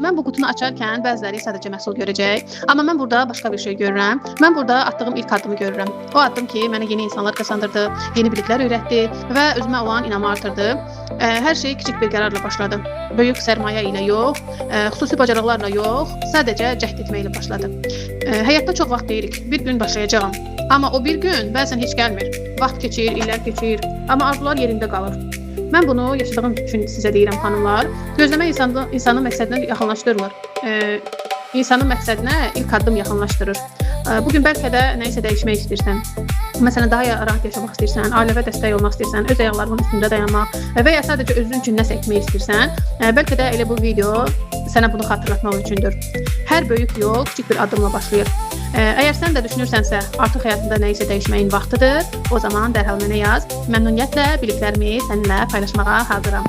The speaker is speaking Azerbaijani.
Mən bu qutunu açarkən bəziləri sadəcə məhsul görəcək, amma mən burada başqa bir şey görürəm. Mən burada atdığım ilk addımı görürəm. O addım ki, mənə yeni insanlar qazandırdı, yeni biliklər öyrətdi və özümə olan inamı artırdı. Hər şey kiçik bir qərarla başladı. Böyük sərmayə ilə yox, xüsusi bacarıqlarla yox, sadəcə cəhd etməklə başladı. Həyatda çox vaxt deyirik, bir gün başlayacağam. Amma o bir gün bəzən heç gəlmir. Vaxt keçir, illər keçir, amma arzular yerində qalır. Mən bunu yaşadığım üçün sizə deyirəm xanımlar. Gözləmə insanı məqsədinə yaxınlaşdırmır. İnsanı məqsədinə ilk addım yaxınlaşdırır. Bu gün bəlkə də nəyisə dəyişmək istəyirsən. Məsələn, daha rahat yaşamaq istəyirsən, ailəvə dəstək olmaq istəyirsən, öz ayaqlarının üstündə dayanmaq və ya sadəcə özün üçün nəsə etmək istəyirsən. Bəlkə də elə bu video sənə bunu xatırlatmaq üçündür. Hər böyük yol kiçik bir addımla başlayır. Əgər sən də düşünürsənsə, artıq həyatında nəyisə dəyişməyin vaxtıdır, o zaman dərhal mənə yaz. Məmnuniyyətlə biliklərimi səninlə paylaşmağa hazıram.